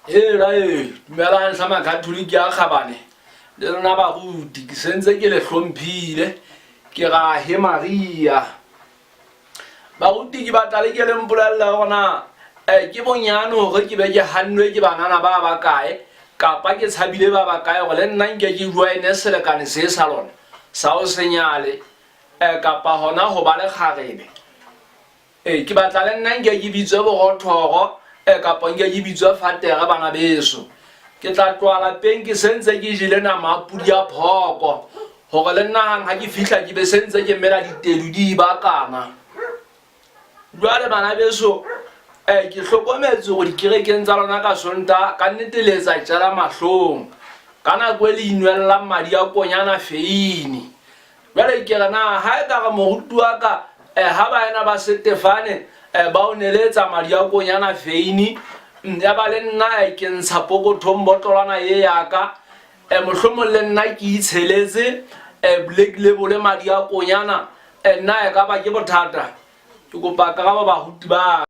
Hela e, dumelang hla Makatholike a kgabane le lona baruti, ke sentse ke le hlomphile, ke ra he Maria. Baruti ke batla le ke le mpolelle hore na eh, ke bonyane hore ke be ke hannwe ke banana ba bakae kapa ke tshabile ba bakae hore le nna nke ke joine selekane se sa lona sa ho se nyale eh, kapa hona ho ba le kgarebe. Ee, ke batla le nna nke ke bitswe borothoro eh, kapa nke ke bitswe fatere bana beso. Ke tla tloha lapeng ke sentse ke jele nama ya pudi ya phoko hore le nna hang ha ke fihla ke be sentse ke mela ditedu di bakana. Jwale bana beso eh, ke hlokometse hore dikerekeng tsa lona ka Sontaha ka nnete le etsa tjela mahlong ka nako e le inwellang madi a konyana feini. Jwale ke re, na ha e ka re moruti wa ka, eh, ha baena ba Setefane eh, ba o neletsa madi a konyana veini, mm, ya ba le nna eh, ke ntsha pokothong botlolwana ye ya ka, eh, mohlomong le nna ke itsheletse eh, Black Label madi a konyana, eh, nna e ka ba ke bothata? Ke kopa karabo baruti ba.